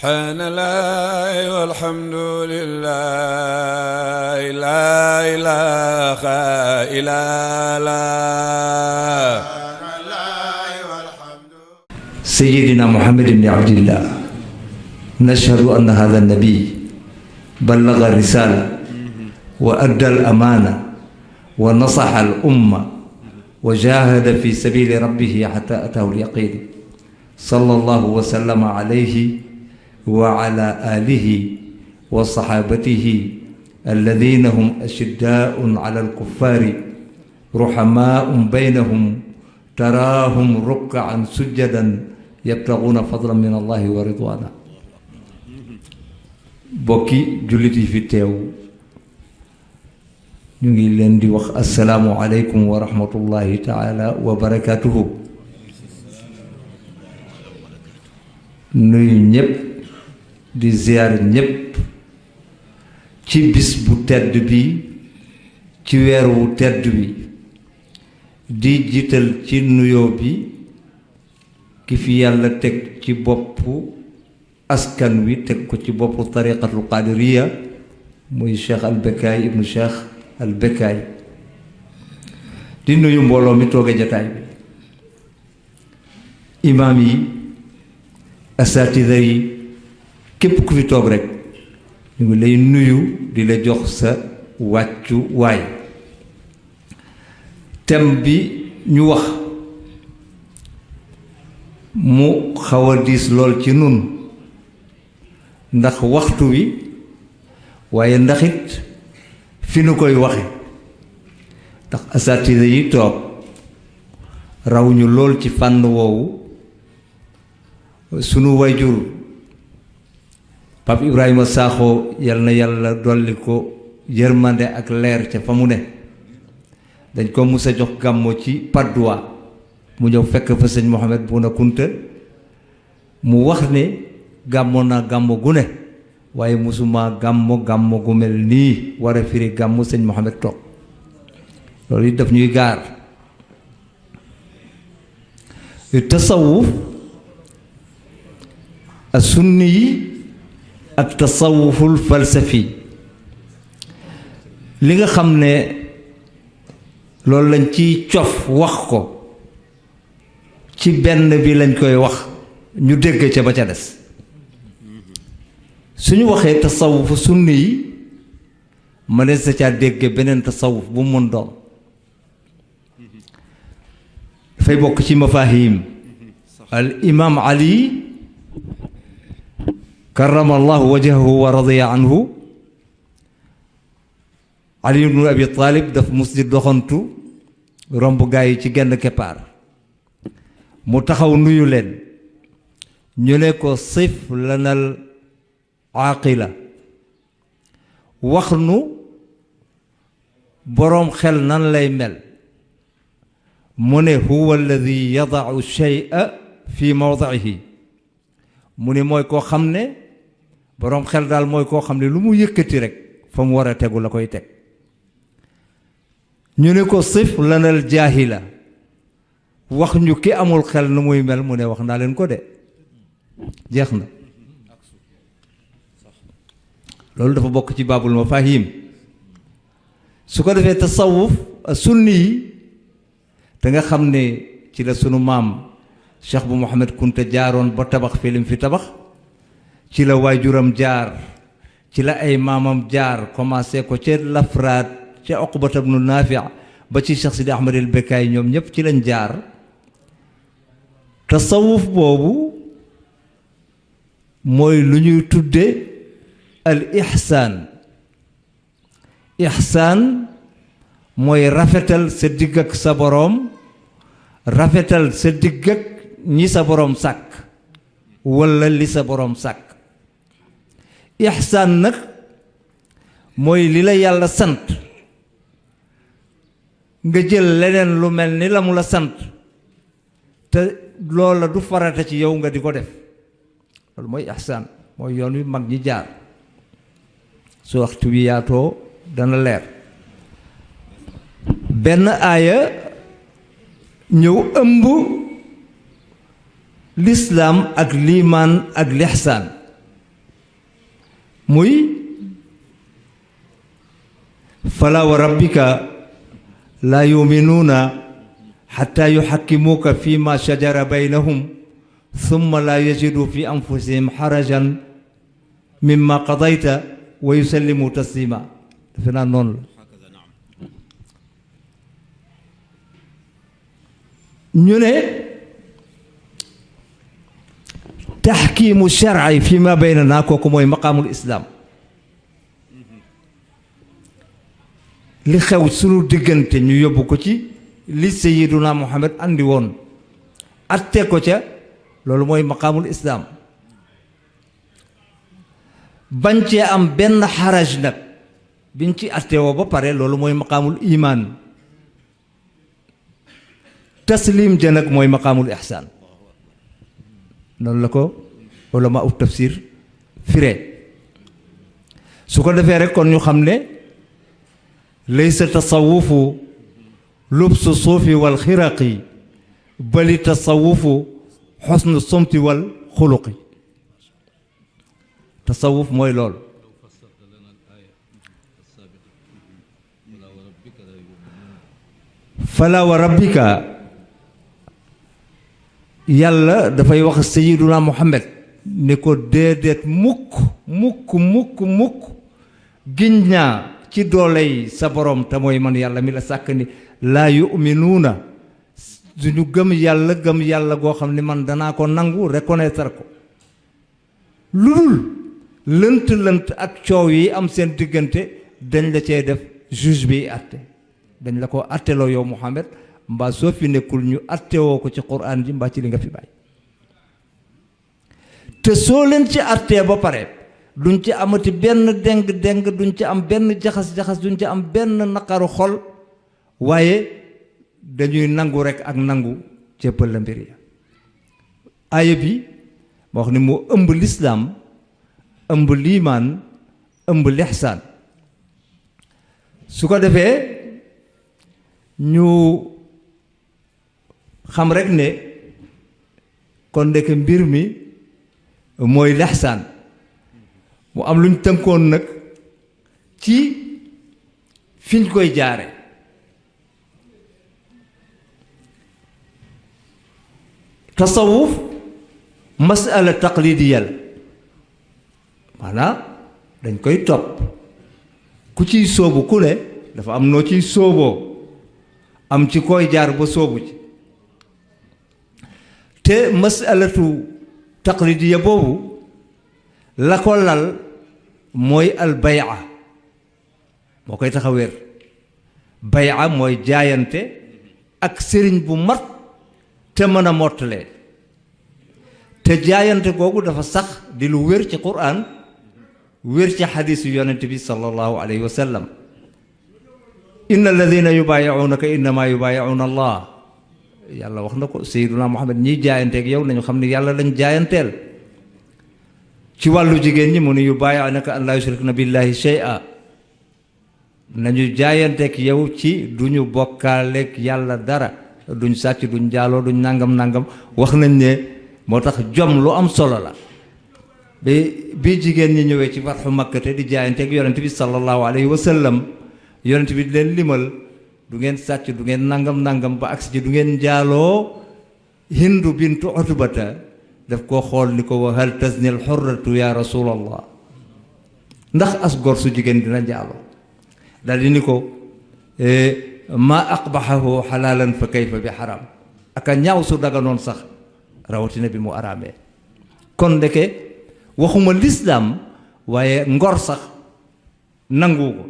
سبحان الله والحمد لله لا إله إلا الله سيدنا محمد بن عبد الله نشهد أن هذا النبي بلغ الرسالة وأدى الأمانة ونصح الأمة وجاهد في سبيل ربه حتى أتاه اليقين صلى الله وسلم عليه وعلى آله وصحابته الذين هم أشداء على الكفار رحماء بينهم تراهم ركعا سجدا يبتغون فضلا من الله ورضوانا بوكي جلتي في تيو نيغي لين دي واخ السلام عليكم ورحمة الله تعالى وبركاته nuyu ñëpp di ziar ñëpp ci bis bu tedd bi ci weer wu tedd bi di jiital ci nuyoo bi ki fi yàlla teg ci boppu askan wi teg ko ci boppu tariqatul qadiriya muy Cheikh al Bekkaay ibnu Cheikh al Bekkaay di nuyu mbooloo mi tooge jataay bi imaam yi asatida yi képp ku fi toog rek ñu ngi lay nuyu di la jox sa wàccu waay thème bi ñu wax mu xaw a diis lool ci nun ndax waxtu wi waaye ndaxit fi nu koy waxe ndax asatida yi toog raw ñu lool ci fànn woowu sunu wayjur Pape Ibrahima Sakho yal na yàlla dolli ko yërmande ak leer ca fa mu ne dañ ko mus a jox gàmmo ci Padoua mu ñëw fekk fa sëñ Mohamed Bouna Kunta mu wax ne gàmmo naa gàmmo gu ne waaye musuma gàmmo gu mel nii war a firi gàmmo sëñ Mohamed toog loolu it daf ñuy gaar tasawuf السني yi ak tasawuful falsafi li nga xam ne loolu lañ ci cof wax ko ci benn bi lañ koy wax ñu dégg ca ba ca des suñu waxee tasawufu sunni yi ma ne sa caa dégg beneen tasawuf bu mun doon dafay bokk ci mafahim al imam Ali كرم الله وجهه ورضي عنه علي بن أبي طالب دف مسجد دخنتو رمب غاي ci genn keppaar mu taxaw nuyu leen ñu ne ko sif lanal aqila wax nu boroom xel nan lay mel mu ne huwa alladi yadau shay'a fi mawdihi mu ne mooy koo xam ne boroom xel daal mooy koo xam ne lu mu yëkkati rek fa mu war a tegu la koy teg ñu ne ko sif lanal jaahila wax ñu ki amul xel nu muy mel mu ne wax naa leen ko de jeex na loolu dafa bokk ci baabul mafahim su ko defee tasawuf sunni yi te nga xam ne ci la sunu maam Cheikh bu Mohamed Kunta jaaroon ba tabax fi lim fi tabax ci la waajuram jaar ci la ay maamam jaar commencé ko ca Lafraat ca Uqbata ibnu Naafi ba ci Cheikh Sidi Ahmad al Bekkaay ñoom ñëpp ci lañ jaar tasawuf boobu mooy lu ñuy tudde al ihsaan ihsaan mooy rafetal sa digg ak sa boroom rafetal sa digg ak ñi sa boroom sàkk walla li sa boroom sàkk ihsaan nag mooy li la yàlla sant nga jël leneen lu mel ni la mu la sant te loola du farata ci yow nga di ko def loolu mooy ihsaan mooy yoon wi mag ñi jaar su waxtu wi yaatoo dana leer benn aaya ñëw ëmb lislaam ak liimaan ak lixsaan muy fala wa rabbika la yuminuuna xatta yuxakkimuuka fi ma shajara baynahum summa la yajidu fi anfusihim xarajan mimma qadayta wa yusallimu taslima defe naa noonu la ñu ne taxkiimu sharci fi ma baynana kooku mooy maqaamul islaam li xew sunu diggante ñu yóbbu ko ci li sayiduna Muhammad andi woon atte ko ca loolu mooy maqaamul islaam bañ cee am benn xaraj nag biñ ci atte woo ba pare loolu mooy maqaamul imaan taslim ja nag mooy maqaamul ihsaan noonu la ko ulama ut tafsir firee su ko defee rek kon ñu xam ne laysa tasawufu lubsu suufi wal xiraqi bali tasawufu xosnu somti wal xuluqi tasawuf mooy lool fala wa rabbika yàlla dafay wax sayiduna Muhammad ne ko déedéet mukk mukk mukk mukk giñ naa ci dooley sa borom te mooy man yàlla mi la sàkk ni laa yuminuuna duñu gëm yàlla goo xam ne man danaa ko nangu reconnaître ko lu dul lënt ak coow yi am seen diggante dañ la cee def juge bi àtte dañ la ko àtteloo yow Muhammad mbaa soo fi nekkul ñu àttewoo ko ci Qur'an ji mbaa ci li nga fi bàyyi te soo leen ci àttee ba pare duñ ci amati benn déng duñ ci am benn jaxas-jaxas duñ ci am benn naqaru xol waaye dañuy nangu rekk ak nangu jébbal la mbir ya aaya bi ma wax ni moo ëmb lislaam ëmb liimaan ëmb lixsaan su ko defee ñu xam rekk ne kon ndekk mbir mi mooy lixsaan mu am lu ñu tënkoon nag ci fiñ koy jaare tasawuf masala taqlidiya la maanaam dañ koy topp ku ciy sóobu ku ne dafa am noo ciy sóoboo am ci koy jaar ba sóobu ci te masalatu taqlidiya boobu la ko lal mooy al bay'a moo koy tax a wér bay'a mooy jaayante ak sëriñ bu mat te mën a mottalee te jaayante googu dafa sax di lu wér ci Qur'an wér ci xadiisu yonent bi sallallahu alayhi wa sallam inna alladina yubaayi'unaka innama yubaayi'una allah yàlla wax na ko sayyiduna Muhammad ñiy jaayanteeg yow nañu xam ne yàlla lañ jaayanteel ci wàllu jigéen ñi mu ne yubaayi'unaka an laa yushrikna billahi shay'a nañu jaayanteeg yow ci duñu bokkaaleeg yàlla dara duñ sàcc duñ jaaloo duñ nangam wax nañ ne moo tax jom lu am solo la bi jigéen ñi ñëwee ci fatxu Makka te di jaayanteeg yonent bi sallallahu alayhi wa sallam yonent bi di leen limal du ngeen sàcc du ngeen nangam ba agsi ji du ngeen njaaloo Hindu bintu Utbata daf koo xool ni ko wa hal tazni al xurratu ya rasulallah ndax as gor su jigéen dina njaaloo daal di ni ko ma aqbaxahu xalaalan fa kayfa bi xaram aka ñaaw su daganoon sax rawatina bi mu araamee kon ndeke waxuma lislaam waaye ngor sax nangu ko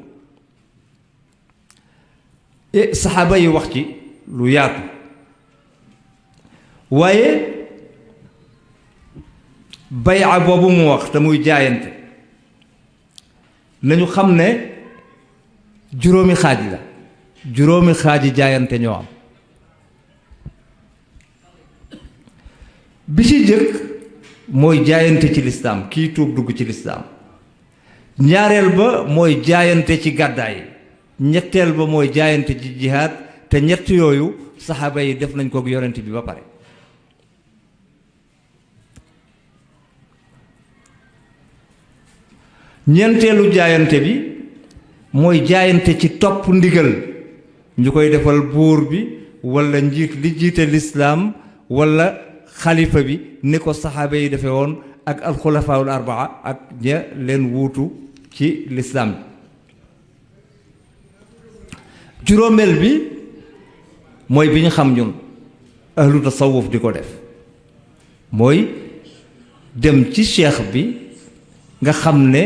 saxaaba yi wax ci lu yaatu waaye bay'a boobu mu wax te muy jaayante nañu xam ne juróomi xaaj la juróomi xaaji jaayante ñoo am bi ci jëkk mooy jaayante ci lislaam kii tuub dugg ci lislaam ñaareel ba mooy jaayante ci gàddaay ñetteel ba mooy jaayante ci jihaad te ñett yooyu saxaaba yi def nañ kook yonent bi ba pare ñeenteelu jaayante bi mooy jaayante ci topp ndigal ñu koy defal buur bi walla njiit li jiite lislaam walla xalifa bi ni ko saxaaba yi defee woon ak alxulafaawul arbaa ak ña leen wuutu ci lislaam bi juróomeel bi mooy bi ñu xam ñun ahlu tasawuf di ko def mooy dem ci cheikh bi nga xam ne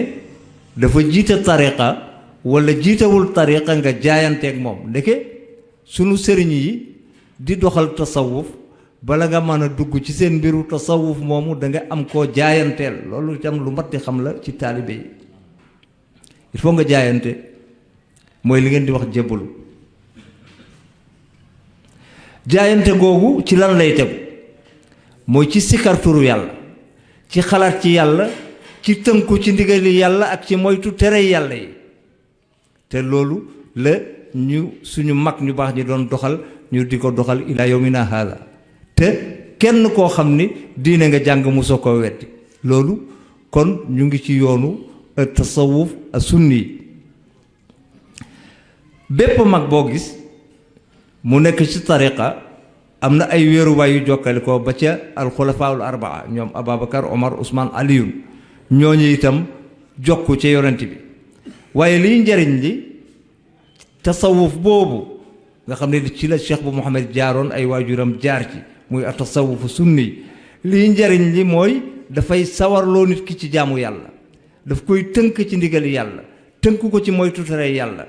dafa jiite tariqa walla jiitewul tariqa nga jaayanteeg moom ndeke sunu sëriñ yi di doxal tasawuf bala nga mën a dugg ci seen mbiru tasawuf moomu da nga am koo jaayanteel loolu itam lu mat di xam la ci taalibe yi il faut nga jaayante mooy li ngeen di wax jébbalu jaayante googu ci lan lay tegu mooy ci sikkar turu yàlla ci xalaat ci yàlla ci tënku ci ndigali yàlla ak ci moytu tere yàlla yi te loolu la ñu suñu mag ñu baax ñi doon doxal ñu di ko doxal ila yawmina hada te kenn koo xam ni diine nga jàng mosoo ko weddi loolu kon ñu ngi ci yoonu tasawuf a sunni bépp mag boo gis mu nekk ci tariqa am na ay wéeruwaay yu jokkale ko ba ca alxulafaawul arbaa ñoom Ababacar Omar Ousmane Aliyun ñooñu itam jokku ca yonent bi waaye liy njariñ li tasawuf boobu nga xam ne ci la Cheikh bu Mouhamed jaaroon ay waajuram jaar ci muy a tasawufu sunni liy njariñ li mooy dafay sawarloo nit ki ci jaamu yàlla daf koy tënk ci ndigali yàlla tënk ko ci moytu tere yàlla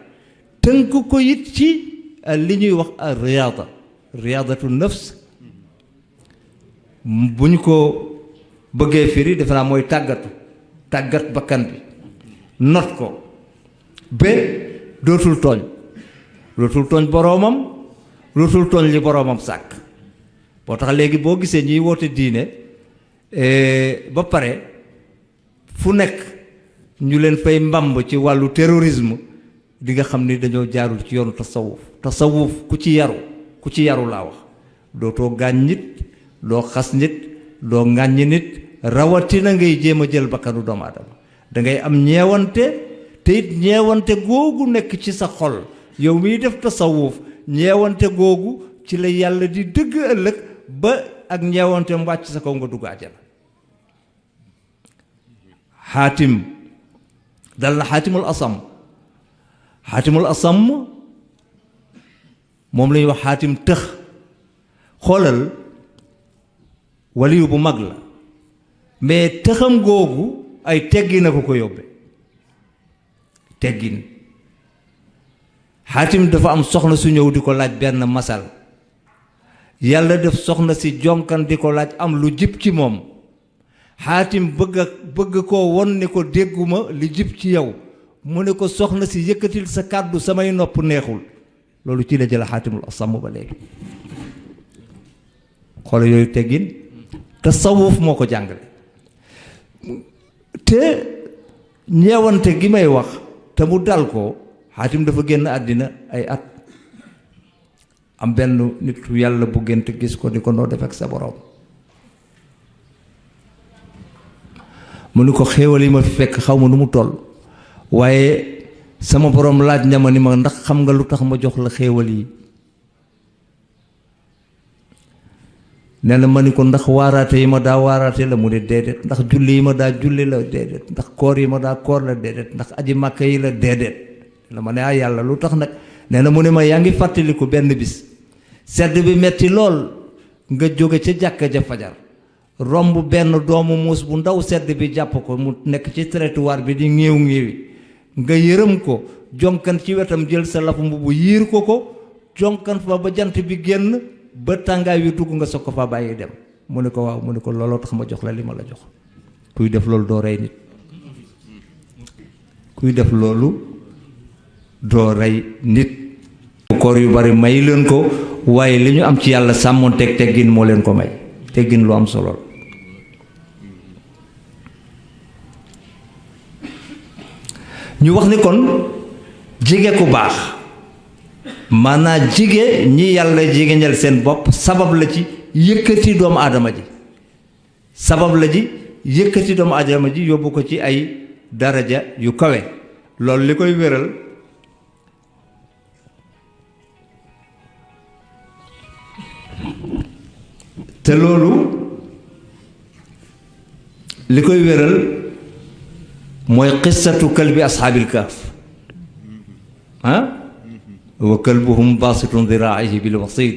tënk ko it ci li ñuy wax riyaada riyaadatu nafs bu ñu ko bëggee firi defe naa mooy tàggat bakkan bi not ko ba dootul tooñ boroomam dootul tooñ li boroomam sàkk boo tax léegi boo gisee ñuy woote diine ba pare fu nekk ñu leen fay mbamb ci wàllu terrorisme di nga xam ni dañoo jaarul ci yoonu tasawuf ku ci yaru laa wax dootoo gaañ nit doo xas nit doo ŋàññi nit rawatina ngay jéem a jël bakkanu doomu aadama dangay am ñeewante te it ñeewante googu nekk ci sa xol yow miy def tasawuf ñeewante googu ci la yàlla di dëgg ëllëg ba ak ñeewanteem wàcc sa kaw nga dugg àjjana xaatim dal na xaatimul asam moom la ñuy wax xaatim tëx xoolal waliyu bu mag la mais tëxam googu ay teggin na ko yóbbe teggin xaatim dafa am soxna su ñëw di ko laaj benn masal yàlla def soxna si jonkan di ko laaj am lu jib ci moom xaatim bëgg koo won ni ko dégguma li jib ci yow mu ne ko soxna si yëkkatil sa kàddu samay nopp neexul loolu ci la jël xaatimul asam ba léegi xoole yooyu teggin tasawuf moo ko jàngale te ñeewante gi may wax te mu dal ko xaatim dafa génn àddina ay at am benn nit yàlla bu gént gis ko ni ko noo def ak sa borom mu ni ko xéewal yi ma fi fekk xaw ma nu mu toll waaye sama borom laaj na ma ni ma ndax xam nga lu tax ma jox la xéewal yi nee na ma ni ko ndax waaraate yi ma daa waaraate la mu ne déedéet ndax julli yi ma daa julli la déedéet ndax koor yi ma daa koor la déedéet ndax aji màkka yi la déedéet la ma ne ah yàlla lu tax nag nee na mu ne ma yaa ngi fàttaliku benn bis sedd bi metti lool nga jóge ca jàkka ja fajar romb benn doomu muus bu ndaw sedd bi jàpp ko mu nekk ci trottoir bi di ñéew ñéewi nga yërëm ko jonkan ci wetam jël sa lafu mbubu yiir ko jonkan fa ba jant bi génn ba tàngaay wi dugg nga soog ko fa bàyyi dem mu ne ko waaw mu ne ko looloo tax ma jox la li ma la jox kuy def loolu doo rey nit kuy def loolu doo rey nit koor yu bari may leen ko waaye li ñu am ci yàlla sàmmoon teggin moo leen ko may teggin lu am solo ñu wax ni kon jige ku baax maanaam jige ñi yàlla jigeñal seen bopp sabab la ci yëkkati doomu aadama ji sabab la ji yëkkati doomu aadama ji yóbbu ko ci ay daraja yu kawe loolu li koy wéral te loolu li koy wéral mooy qissatu kalbi ashaabil kahf wa kalbuhum baasitun diraa'ihi bil wasiid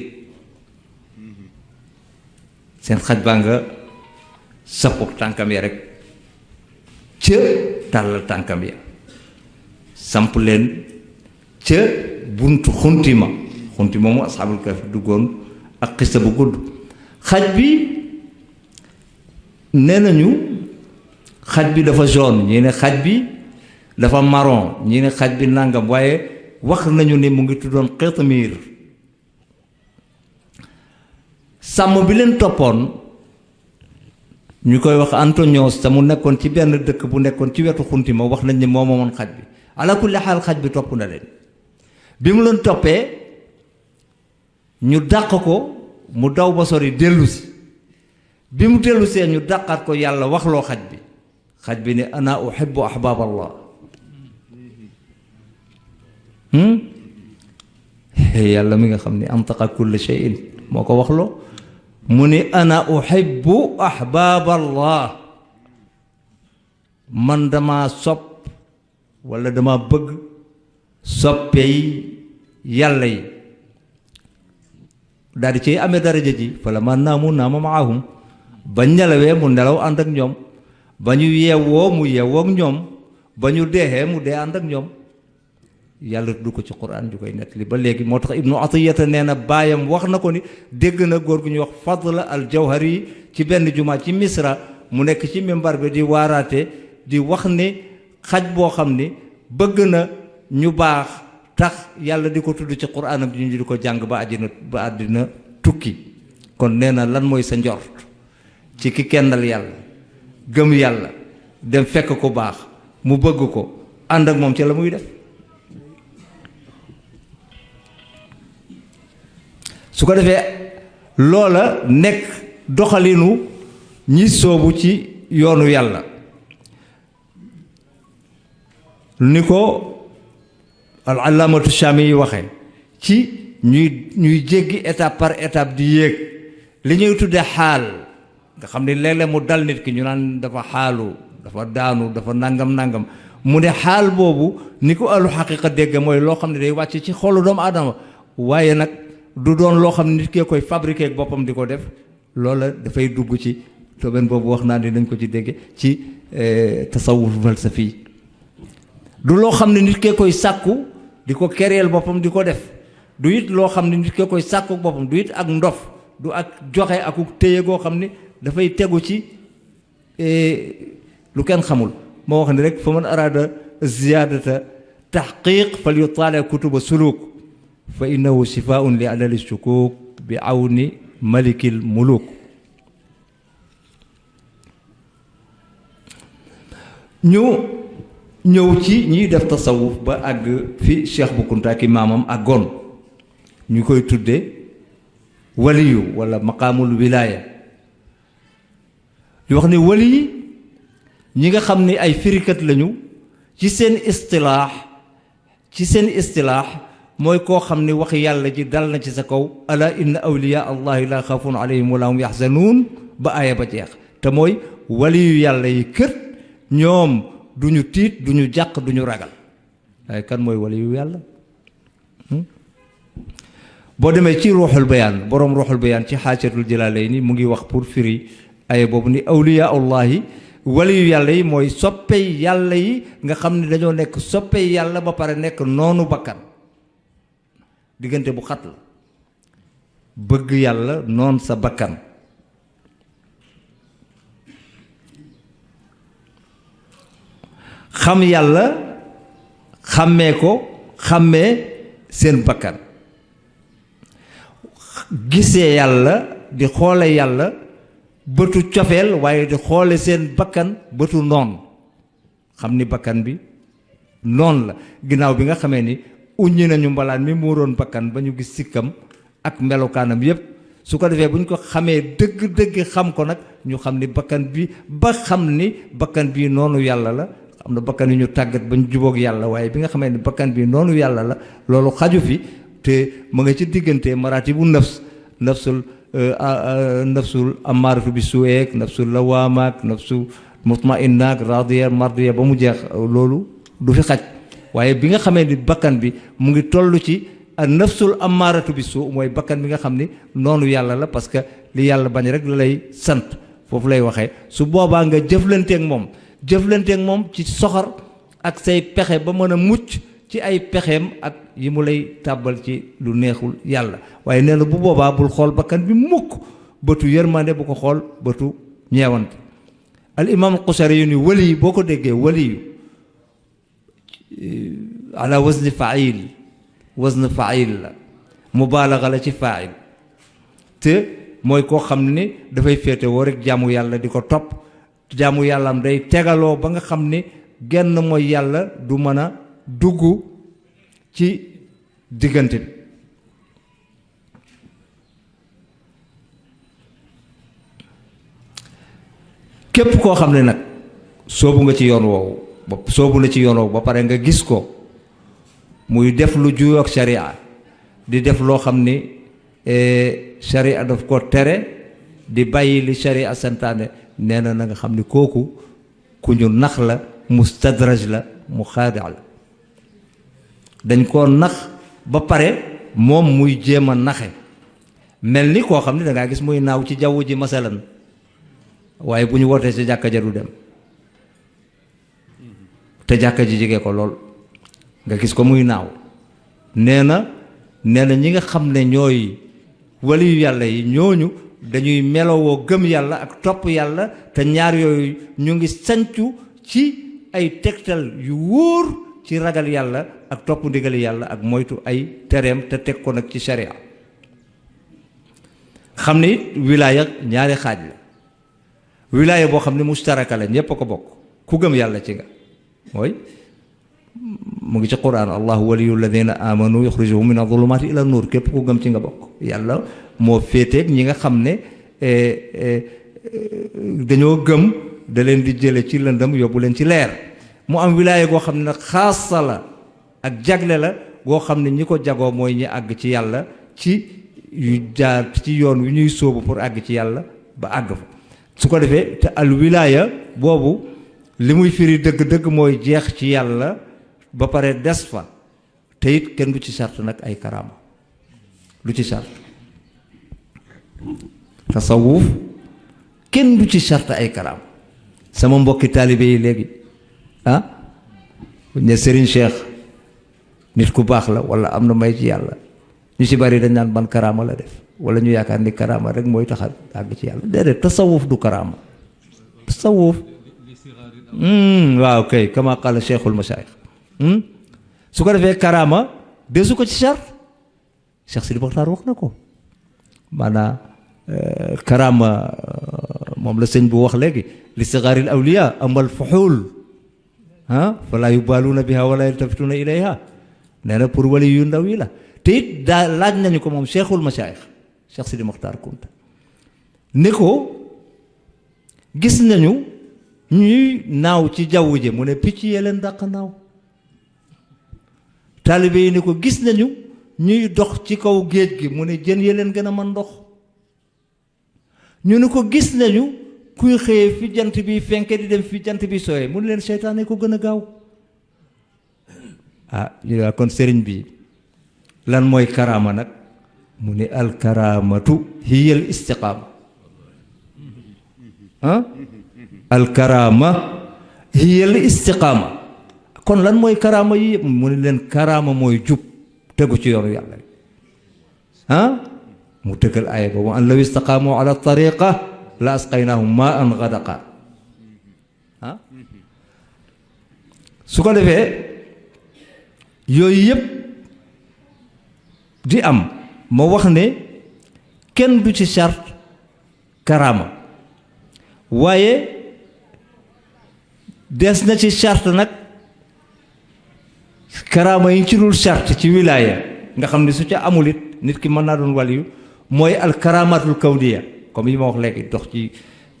seen xaj baa nga sappu tànkam ya rek ca tàllal tànkam ya samp leen ca buntu xuntima mu ashaabul kahf duggoon ak xissa bu gudd xaj bi nee nañu xaj bi dafa jaune ñii ne xaj bi dafa marron ñii ne xaj bi nangam waaye wax nañu ne mu ngi tuddoon Qitmir sàmm bi leen toppoon ñu koy wax Antonios te mu nekkoon ci benn dëkk bu nekkoon ci wetu xuntima wax nañ ne moo moomoon xaj bi ala kulli xaal xaj bi topp na leen bi mu leen toppee ñu dàq ko mu daw ba sori dellusi bi mu dellusee ñu dàqaat ko yàlla waxloo xaj bi ne ana uhibbu ahbaab allah yàlla mi nga xam ne antaqa kulla shay'in moo ko waxloo mu ne ana uhibbu ahbaab allah man dama sopp walla dama bëgg soppey yàlla yi daal di ciy amee daraja ji fa la man naamu naama maahum ba nelawee mu nelaw ànd ak ñoom ba ñu yeewoo mu yeewoo ak ñoom ba ñu deexee mu dee ànd ak ñoom yàlla du ko ci Qur'an ju koy nettali ba léegi moo tax Ibnu Atiyata nee na baayam wax na ko ni dégg na góor gu ñuy wax Fadla al Jawhari ci benn jumaa ci Misra mu nekk ci mimbar bi di waaraate di wax ni xaj boo xam ni bëgg na ñu baax tax yàlla di ko tudd ci Qur'anam bi ñu di ko jàng ba àddina tukki kon nee na lan mooy sa njort ci ki kennal yàlla gëm yàlla dem fekk ko baax mu bëgg ko ànd ak moom ci la muy def su ko defee loola nekk doxalinu ñi soobu ci yoonu yàlla ni ko al allaamatu Shaami yi waxee ci ñuy jéggi étape par étape di yéeg li ñuy tuddee xaal nga xam ne léeg-léeg mu dal nit ki ñu naan dafa xaalu dafa daanu dafa nangam mu ne xaal boobu ni ko ahlu xaqiqa dégg mooy loo xam ne day wàcc ci xolu doomu aadama waaye nag du doon loo xam ne nit kee koy fabriqué ak boppam di ko def loola dafay dugg ci tobeen boobu wax naa ni dañ ko ci dégg ci tasawuf falsafi du loo xam ne nit kee koy sàkku di ko kereel boppam di ko def du it loo xam ne nit kee koy sàkku boppam du it ak ndof du ak joxe aku téye goo xam ne dafay tegu ci lu kenn xamul moo wax ni rek fa man araada ziyaadata taxqiq fal yutaali kutuba suluk fa innahu shifaun li alali shukuk bi awni malikil muluk ñu ñëw ci ñiy def tasawuf ba àgg fi Cheikh Bou Kounta ki maamam àggoon ñu koy tudde waliyu wala maqaamul wilaaya ñu wax ne wali yi ñi nga xam ni ay firikat lañu ci seen istilaax mooy koo xam ni wax yàlla ji dal na ci sa kaw ala inna awliya allahi la xaafun alayhim wala hum yaxzanuun ba aaya ba jeex te mooy waliyu yàlla yi kët ñoom duñu tiit duñu jàq duñu ragal waaye kan mooy waliyu yàlla boo demee ci ruuxul bayaan boroom ruuxul bayaan ci xaajatul jalaalayni mu ngi wax pour firi aaya boobu ni awliya allahi waliyu yàlla yi mooy soppey yàlla yi nga xam ne dañoo nekk soppey yàlla ba pare nekk noonu bakkan diggante bu xat la bëgg yàlla noon sa bakkan xam yàlla xàmmee ko xàmmee seen bakkan gisee yàlla di xoole yàlla bëtu cofeel waaye di xoole seen bakkan bëtu noon xam ni bakkan bi noon la ginnaaw bi nga xamee ni uññi nañu mbalaan mi muuroon bakkan ba ñu gis sikkam ak melokaanam yépp su ko defee bu ñu ko xamee dëgg-dëgg xam ko nag ñu xam ni bakkan bi ba xam ni bakkan bii noonu yàlla la am na bakkan yu ñu tàggat ba ñu jubóog yàlla waaye bi nga xamee ne bakkan bi noonu yàlla la loolu xaju fi te mu nga ci diggante maratibu nafsul amaaratu bi suweek nafsul lawaamaak nafsul mutmainnaak radiya mardiya ba mu jeex loolu du fi xaj waaye bi nga xamee ni bakkan bi mu ngi toll ci nafsul amaaratu bi suu mooy bakkan bi nga xam ni noonu yàlla la parce que li yàlla bañ rek la lay sant foofu lay waxee su boobaa nga jëflanteek moom ci soxor ak say pexe ba mën a mucc ci ay pexeem ak yi mu lay tàbbal ci lu neexul yàlla waaye nee na bu boobaa bul xool bakkan bi mukk bëtu yërmande bu ko xool bëtu ñeewante al imam Qusari yu ni wali yi boo ko déggee wali yu ala wazni fail la mubaalaga la ci fail te mooy koo xam ne dafay féete woo rek jaamu yàlla di ko topp jaamu yàllaam day tegaloo ba nga xam ne genn mooy yàlla du mën a dugg ci diggante bi képp koo xam ne nag soobu nga ci yoon woowu soobu na ci yoon woowu ba pare nga gis ko muy def lu juyoog sharia di def loo xam ni sharia daf ko tere di bàyyi li sharia santaane nee na nga xam ni kooku ku ñu nax la mustadraj la mu xaadia la dañ koo nax ba pare moom muy jéem a naxe mel ni koo xam ne dangaa gis muy naaw ci jaww ji masalan waaye bu ñu wootee ci jàkka ja du dem te jàkka ji jege ko lool nga gis ko muy naaw nee na ñi nga xam ne ñooy waliyu yàlla yi ñooñu dañuy melowoo gëm yàlla ak topp yàlla te ñaar yooyu ñu ngi sancu ci ay tegtal yu wóor ci ragal yàlla ak topp ndigali yàlla ak moytu ay tereem te teg ko nag ci sharia xam ne it wilaaya ñaari xaaj la wilaaya boo xam ne mustaraka la ñépp a ko bokk ku gëm yàlla ci nga mooy mu ngi ci quran allahu waliyu alladina amanu yuxrijuhum min adulumaati ila nuur képp ku gëm ci nga bokk yàlla moo féeteeg ñi nga xam ne dañoo gëm da leen di jële ci lëndëm yóbbu leen ci leer mu am wilaaya goo xam ne nag xaasa la ak jagle la goo xam ne ñi ko jagoo mooy ñi àgg ci yàlla ci yu jaar ci yoon wi ñuy sóobu pour àgg ci yàlla ba àgg fa su ko defee te al wilaaya boobu li muy firi dëgg-dëgg mooy jeex ci yàlla ba pare des fa te it kenn du ci sart nag ay karaama lu ci sart tasawuf kenn du ci sart ay karaama sama mbokki taalibe yi léegi ne Serigne Cheikh nit ku baax la wala am na may ci yàlla ñu ci bari dañ naan ban karaama la def wala ñu yaakaar ni karaama rek mooy tax a àgg ci yàlla déedéet tasawuf du karaama tasawuf waaw kay kama qala cheikhul masaayix su ko defee karaama desu ko ci charte Cheikh Sidi Mokhtar wax na ko maanaam karaama moom la sëñ bu wax léegi li sigaaril awliya amal fuxuul fala yubaaluuna biha wala yaltafituuna ilayha nee na pour wali yu ndaw yi la te it daa laaj nañu ko moom cheikhul masaayix Cheikh Sidi Mokhtar Kunta ne ko gis nañu ñuy naaw ci jaww ji mu ne picc yee leen dàq naaw taalibe yi ne ko gis nañu ñuy dox ci kaw géej gi mu ne jën yee leen gën a mën ndox ñu ne ko gis nañu kuy xëyee fi jant bi fenke di dem fi jant bi sooyee mu ne leen seytaane ko gën a gaaw ñu ne kon sëriñ bi lan mooy karaama nag mu ne alkaraamatu hiya al istiqaama alkaraama hiya al istiqaama kon lan mooy karaama yi yëpp mu ne leen karaama mooy jub tegu ci yoonu yàlla mu tëggal aaya boobu an law istaqaamu ala tariqa la asqaynaahum maa an gadaqa su ko defee yooyu yëpp di am ma wax ne kenn du ci charte karaama waaye des na ci charte nag karaama yi ci dul charte ci wilaaya nga xam ne su ca amul it nit ki mën naa doon waliyu mooy alkaramatul kawniya comme yi ma wax léegi dox ci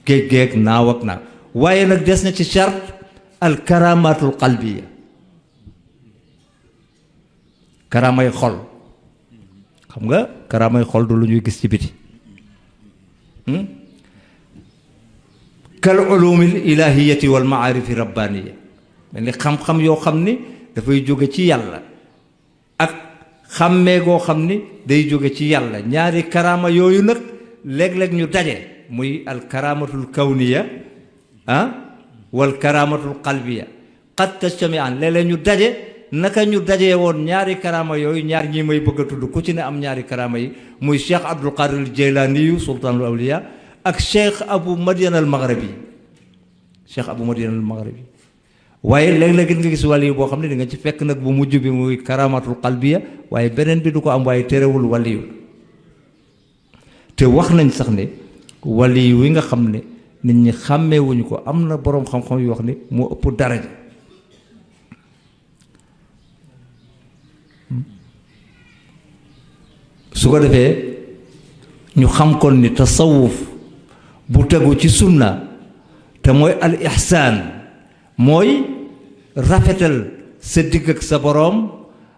géej géej naaw ak naaw waaye nag des na ci charte al karamatul qalbiya karaamay xol xam nga karaamay xol du lu ñuy gis ci biti kal ulumil ilahiyati wal maarifi rabbaniya mel ni xam-xam yoo xam ni dafay jóge ci yàlla ak xàmmee goo xam ni day jóge ci yàlla ñaari karaama yooyu nag léeg-léeg ñu daje muy al karamatul kawniya wal karamatul qalbiya qad tajtami'an léeg-léeg ñu daje naka ñu dajee woon ñaari karaama yooyu ñaar ñi may bëgg a tudd ku ci ne am ñaari karaama yi muy cheikh Abdul Qadir al Jaylaaniyu sultaanul awliya ak cheikh Abu Madian al Maghribi cheikh Abu Madian al Maghribi waaye léeg-léeg nga gis wàll yi boo xam ne di nga ci fekk nag bu mujj bi muy karamatul qalbiya waaye beneen bi du ko am waaye terewul waliyu te wax nañ sax ne waliyu wi nga xam ne nit ñi xàmmeewuñu ko am na boroom xam-xam yu wax ni moo ëpp daraja su ko defee ñu xam kon ni tasawuf bu tegu ci sunna te mooy al ihsaan mooy rafetal sa digg ak sa boroom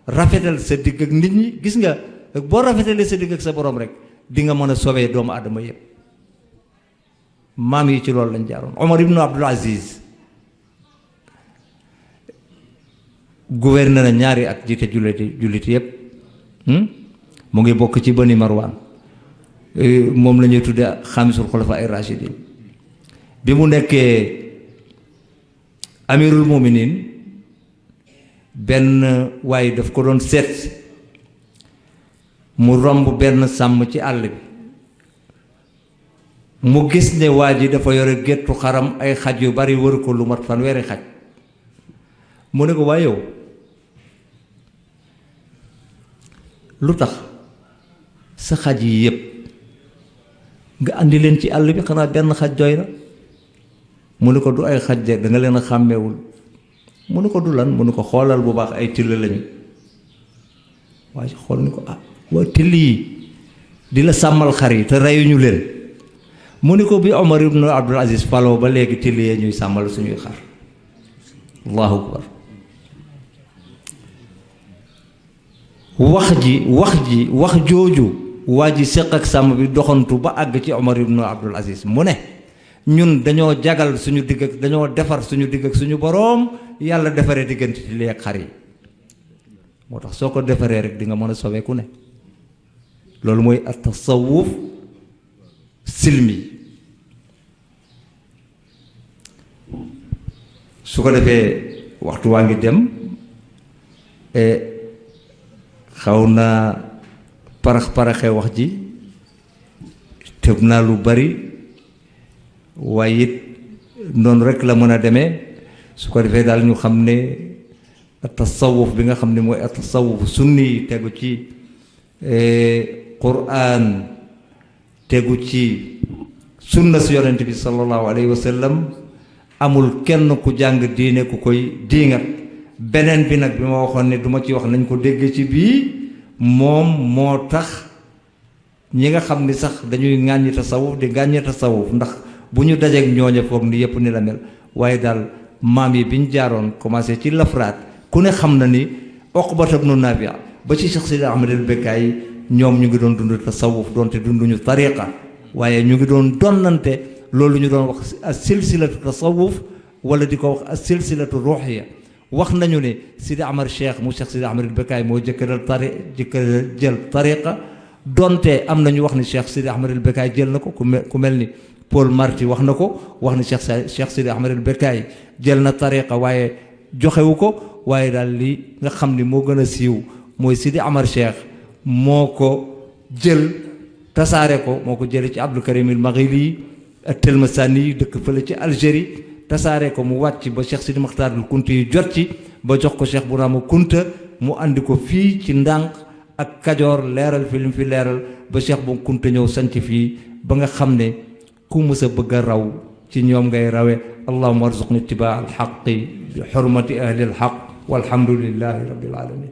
rafetal sa digg ak nit ñi gis nga boo rafetalee sa digg ak sa boroom rek di nga mën a sobee doomu aadama yépp maam yi ci loolu lañ jaaroon Omar ibnu Abdul Aziz gouverneur na ñaari at jiite jullit yépp mu ngi bokk ci Bani Marwan moom la ñuy tudde xaamisul xulafa ay rachidin bi mu nekkee amirul muminin benn waaye daf ko doon seet mu romb benn sàmm ci àll bi mu gis ne waa ji dafa yore géttu xaram ay xaj yu bari wër ko lu mat fanweeri xaj mu ne ko waa yow lu tax sa xaj yi yépp nga andi leen ci àll bi xanaa benn xaj doy na mu ne ko du ay xaj de da nga leen a xàmmeewul mu ne ko du lan mu ne ko xoolal bu baax ay till lañu waaye xool ni ko waa till yi di la sàmmal xar yi te reyuñu leen mu ne ko bi Omar ibn Abdul Aziz faloo ba léegi till yee ñuy sàmmal suñuy xar allahu akbar wax jooju waa ji séq ak sàmm bi doxantu ba àgg ci Omar ibn Abdul Aziz mu ne ñun dañoo jagal suñu digg ak dañoo defar suñu digg ak suñu boroom yàlla defaree diggante ci lii ak xar yi moo tax soo ko defaree rek di nga mën a sobee ku ne loolu mooy at tasawuf silmi su ko defee waxtu waa ngi dem xaw naa paraxe wax ji tëb naa lu bari waaye it noonu rek la mën a demee su ko defee daal ñu xam ne tasawuf bi nga xam ne mooy tasawuf sunni tegu ci Qur'an tegu ci sunna si yonent bi sallallahu alayhi wa sallam amul kenn ku jàng diine ku koy diingat beneen bi nag bi ma waxoon ne duma ci wax nañ ko dégg ci bii moom moo tax ñi nga xam ni sax dañuy ŋàññi tasawuf di ŋàññi tasawuf ndax bu ñu dajeek ñooña foog ni yépp ni la mel waaye daal maam yi bi ñu jaaroon commencé ci lafraat ku ne xam na ni Uqbata ibnu Naafi ba ci Cheikh Sidi Ahmed al Bekkaay ñoom ñu ngi doon dund tasawuf doonte dunduñu tariqa waaye ñu ngi doon donnante loolu ñu doon wax as silsilatu tasawuf wala di ko wax as silsilatu ruuxiya wax nañu ne Sidi Amar Cheikh mu Cheikh Sidi Ahmed al Bekkaay moo jëkkëral jël tariqa donte am na ñu wax ni Cheikh Sidi Ahmed al Bekkaay jël na ko ku mel ni Paul Marty wax na ko wax ni Cheikh Sidi Ahmed al Bekkaay jël na tariqa waaye joxewu ko waaye daal li nga xam ni moo gën a siiw mooy Sidi Amar Cheikh moo ko jël tasaare ko moo ko jële ci Abdul Karim al Maghili ak Telmasani yi dëkk fële ci Algérie tasaare ko mu wàcc ba Cheikh Sidi Makhtar al Kunti yu jot ci ba jox ko Cheikh Bourama Kunta mu andi ko fii ci ndànk ak Kajoor leeral fi li mu fi leeral ba Cheikh bu Kunta ñëw sanc fii ba nga xam ne ku mës a bëgg a raw ci ñoom ngay rawe allahumma arzuqni ittibaa al xaqi bi xurmati ahli al xaq walhamdulillahi rabbil alamin